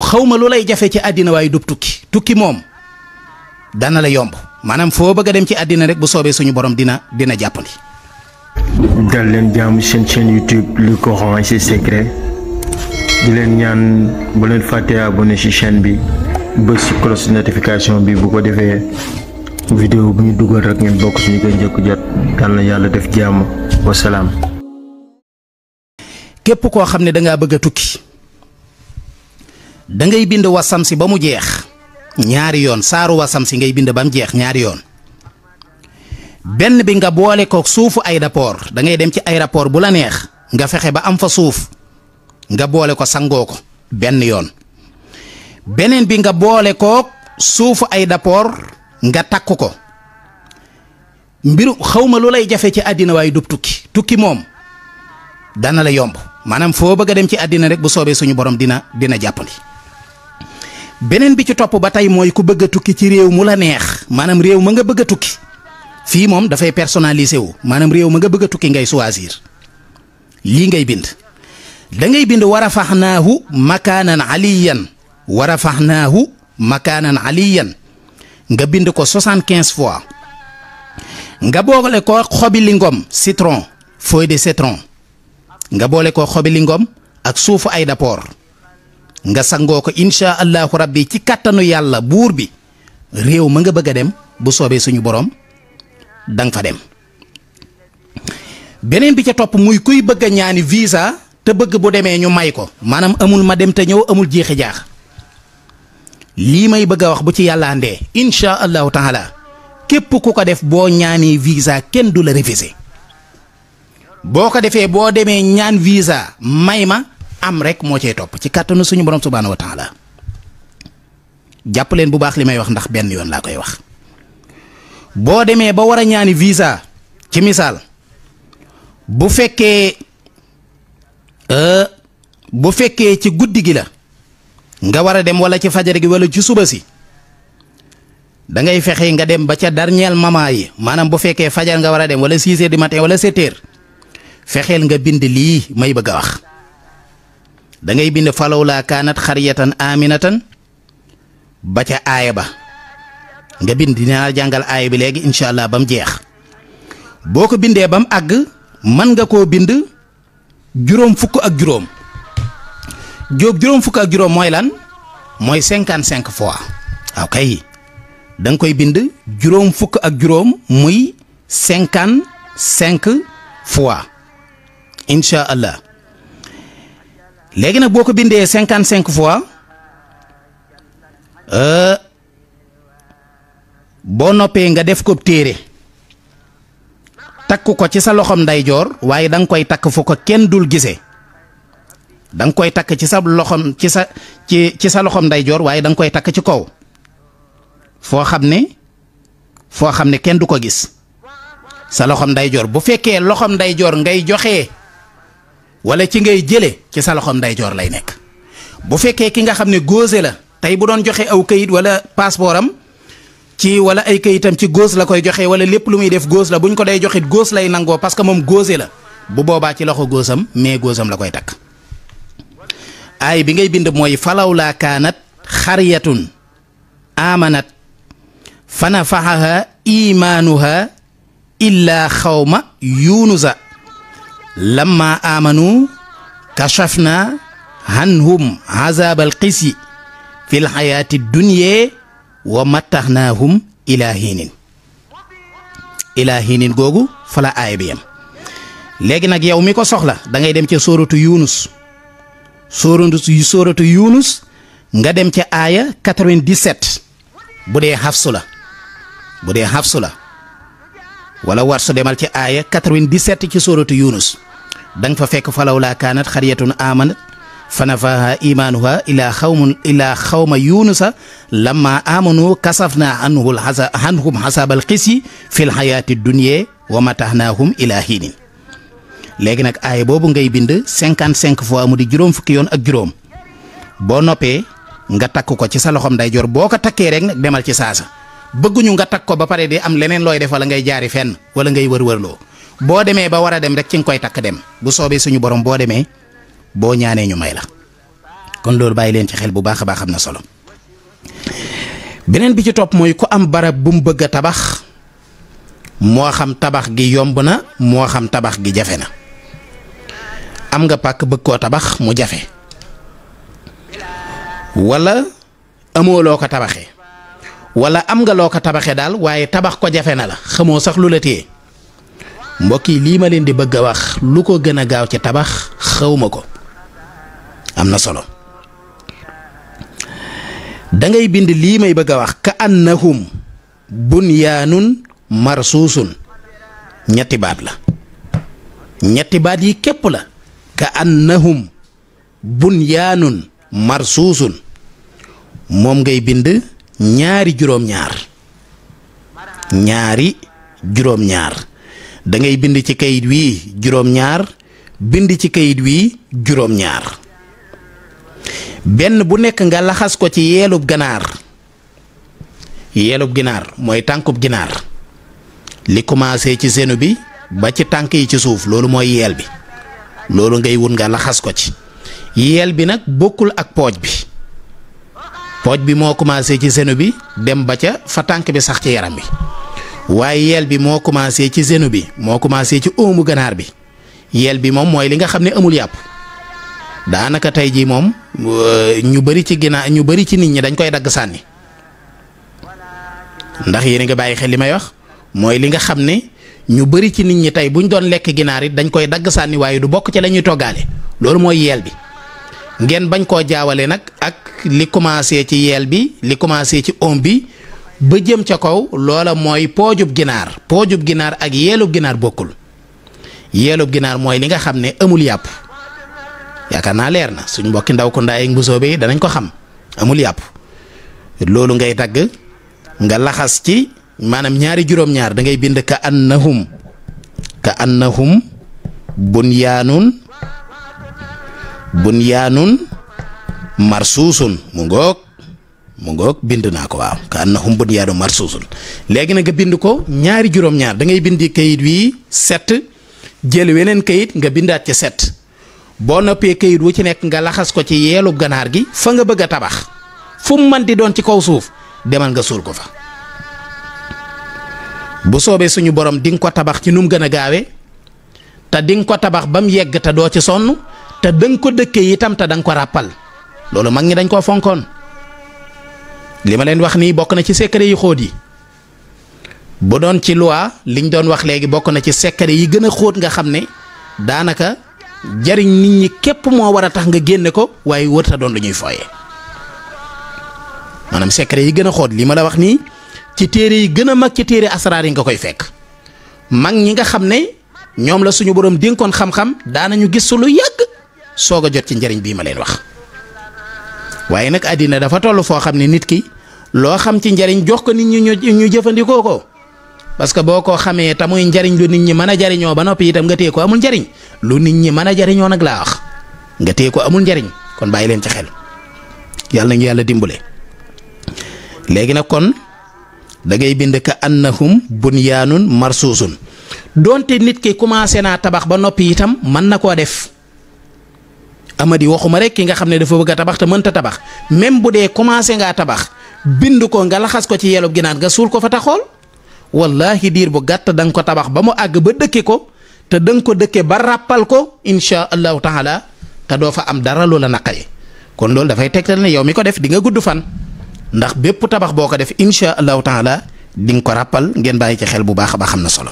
xawma lu lay jafe ci àddina waaye dub tukki moom dana la yomb maanaam foo bëgg a dem ci àddina rek bu soobee suñu borom dina jàppandi. dal leen jaamu seen chaîne YouTube Le Coran et ses secrets di leen ñaan bu leen fàttee abonné ci chaîne bi bës ci cloche notification bi bu ko defee vidéo bu ñu dugal rek ngeen bokk suñu koy njëkk jot. yal na yàlla def jàmm wasalaam. képp koo xam ne dangaa bëgg a tukki da ngay bind Wasamsi ba mu jeex ñaari yoon saaru Wasamsi ngay bind ba mu jeex ñaari yoon benn bi nga boole ko suufu aéroport da ngay dem ci aéroport bu la neex nga fexe ba am fa suuf nga boole ko sangoo ko benn yoon beneen bi nga boole ko suufu aéroport nga takk ko mbiru xawma lu lay jafe ci àddina waaye dub tukki moom dana la yomb maanaam foo bëgg a dem ci àddina rek bu soobee suñu borom dina jàppandi. beneen bi ci topp ba tey mooy ku bëgg a tukki ci réew mu la neex maanaam réew ma nga bëgg a tukki fii moom dafay personnalisé wu maanaam réew ma nga bëgg a tukki ngay choisir lii ngay bind da ngay bind warafaxnaahu makaanan aliyan warafaxnaahu makaanan aliyan nga bind ko 75 fois nga boole ko xobi lingom citron feuille de citron nga boole ko xobi lingom ak suufu aéroport nga sangoo ko incha allahu rabbi ci kàttanu yàlla buur bi réew ma nga bëgg a dem bu soobee suñu borom danga fa dem. beneen bi ca topp muy kuy bëgg a ñaani visa te bëgg bu demee ñu may ko maanaam amul ma dem te ñëw amul jeexi jaax lii may bëgg a wax bu ci yàlla andee incha allahu taala képp ku ko def boo ñaani visa kenn du la refusé boo ko defee boo demee ñaan visa may ma am rek moo cee topp ci kàttanu suñu borom subhaanahu wa taala jàpp leen bu baax li may wax ndax benn yoon laa koy wax boo demee ba war a ñaani visa ci misaal bu fekkee ci guddi gi la nga war a dem wala ci fajar gi wala ci suba si da ngay fexe nga dem ba ca dernier moment yi maanaam bu fekkee fajar nga war a dem wala 6 heures du matin wala 7 heures fexeel nga bind lii may bëgg a wax da ngay bind falawlaa kaanat xariyatan aminatan ba ca aaya ba nga bind dinaa jàngal aaya bi léegi incha allah ba mu jeex boo ko bindee ba mu àgg mën nga koo bind juróom fukk ak juróom mooy lan mooy 55 fois waaw kay da nga koy bind juróom fukk ak juróom muy 55 fois incha allah léegi nag boo ko bindee 55 fois boo noppee nga def ko téere takk ko ci sa loxom ndeyjoor waaye da nga koy takk fu ko kenn dul gisee da nga koy takk ci sa loxom ci sa loxom ndeyjoor waaye da nga koy takk ci kaw foo xam ne kenn du ko gis sa loxom ndeyjoor bu fekkee loxom ndeyjoor ngay joxe wala ci ngay jële ci sa loxom ndeyjoor lay nekk bu fekkee ki nga xam ne gauche la tey bu doon joxe aw kayit wala passeport am ci wala ay kayitam ci gauche la koy joxe wala lépp lu muy def gauche la buñ ko day joxit gauche lay nangoo parce que moom gauche la bu boobaa ci loxo gauche am mais gauche am la koy takk. aay bi ngay bind mooy falawlaa kaanat xariyatun amanat fanafaxaha imaanuha illaa xawma yunusa lamma amanu kashafna hanhum azabal xisyi fil xayaati dunya wa mattaxnaahum ilaa hiinin googu fa la aaya bi yam léegi nag yow mi ko soxla da ngay dem ca sóoratu yunus nga dem ca aaya 97 bu dee xafsu la wala war su demal ci aaya 97 ci sóoratu yunus da nga fa fekk falawlaa kaanat xariyatun amanat fanafaha imaanuha ilaa xawma yunusa lamma amanu kasafna anhum xasabal xisyi fil xayaati dunya wa mataxnaahum ilaa hiinin léegi nag aaya boobu ngay bind 55 fois mu di juróom fukki yoon ak juróom boo noppee nga takk ko ci sa loxom ndeyjoor boo ko takkee rek nag demal ci saasa bëgguñu nga takk ko ba pare di am leneen looy def wala ngay jaari fenn wala ngay wër-wërloo boo demee ba war a dem rek ci nga koy takk dem bu soobee suñu borom boo demee boo ñaanee ñu may la kon loolu bàyyi leen ci xel bu baax a baax am na solo. beneen bi ci topp mooy ku am barab bu mu bëgg a tabax moo xam tabax gi yomb na moo xam tabax gi jafe na. am nga pàkk bëgg koo tabax mu jafe wala amoo loo ko tabaxee wala am nga loo ko tabaxee daal waaye tabax ko jafe na la xamoo sax lu la téye mbokk yi lii ma leen di bëgg a wax lu ko gën a gaaw ci tabax xawma ko am na solo. dangay bind lii may bëgg a wax ka annahum bunyaanun marsuusun ñetti baat la ñetti baat yi képp la. ka annahum bunyaanun marsuusun moom ngay bind ñaari juróom-ñaar da ngay bind ci kayit wii juróom-ñaar bind ci kayit wii juróom-ñaar benn bu nekk nga laxas ko ci yeelub ganaar mooy tànkub ginaar li commencé ci senu bi ba ci tànk yi ci suuf loolu mooy yeel bi. loolu ngay wut nga laxas ko ci yeel bi nag bokkul ak pooj bi moo commencé ci senu bi dem ba ca fa tànk bi sax ci yaram bi waaye yeel bi moo commencé ci senu bi moo commencé ci óomu ganaar bi yeel bi moom mooy li nga xam ne amul yàpp daanaka tey jii moom ñu bari ci nit ñi dañ koy dagg sànni ndax yéen a ngi bàyyi xel li may wax mooy li nga xam ne ñu bari ci nit ñi tey buñ doon lekk ginaar it dañ koy dagg sànni waaye du bokk ci la ñuy toggaale loolu mooy yeel bi ngeen bañ koo jaawale nag ak li commencé ci yeel bi li commencé ci om bi ba jëm ca kaw loola mooy poojub ginaar ak yeelub ginaar bokkul yeelub ginaar mooy li nga xam ne amul yàpp yaakaar naa leer na suñ mbokki ndaw ko ndaay ak mbusoo bi danañ ko xam amul yàpp loolu ngay dagg nga laxas ci maanaam ñaari juróom-ñaar da ngay bind ka annahum bunyaanun marsuusun mu ngoog bind naa ko waaw ka annahum bunyaanun marsuusun léegi nag nga bind ko ñaari juróom-ñaar da ngay bind kayit wi 7 jël weneen kayit nga bindaat ci 7 boo noppee kayit wu ci nekk nga laxas ko ci yeelub ganaar gi fa nga bëgg a tabax fu mu mën di doon ci kaw suuf demal nga suul ko fa. bu soobee suñu borom di nga ko tabax ci nu mu gën a gaawee te di nga ko tabax ba mu yegg te doo ci sonn te da nga ko dëkkee itam te da nga ko ràppal loolu mag ñi dañ koo fonkoon li ma leen wax nii bokk na ci secret yi xóot yi bu doon ci loi liñ doon wax léegi bokk na ci secret yi gën a xóot nga xam ne daanaka jariñ nit ñi képp moo war a tax nga génne ko waaye wërta doon lu ñuy fooyee maanaam secret yi gën a xóot li ma la wax nii ci téere yi gën a mag ci téere asraar yi nga koy fekk mag ñi nga xam ne ñoom la suñu borom dénkoon xam-xam daanañu gis lu yàgg soog a jot ci njariñ bii ma leen wax waaye nag àddina dafa toll foo xam ne nit ki loo xam ci njariñ jox ko nit ñi ñu jëfandikoo ko parce que boo ko xamee te muy njariñ lu nit ñi mën a jariñoo ba noppi itam nga téye ko amul njariñ lu nit ñi mën a jariñoo nag laa wax nga téye ko amul njariñ kon bàyyi leen ci xel yàlla nañu yàlla dimbale léegi nag kon da ngay bind ka annahum bunyaanun marsuusun donte nit ki commencé naa tabax ba noppi itam mën na koo def amadi waxuma rek ki nga xam ne dafa bëgg a tabax te mënta tabax même bu dee commencé ngaa tabax bind ko nga laxas ko ci yelub ginaar nga suul ko fa taxool wallahi diir bu gàtt da nga ko tabax ba mu àgg ba dëkke ko te da nga ko dëkke ba ràppal ko insha allahu taala te doo fa am dara loola naqari kon loolu dafay tegtal ne yow mi ko def di nga gudd fan ndax bépp tabax boo ko def insha allahu taala di nga ko ràppal ngeen bàyyi ci xel bu baax a baax xam na solo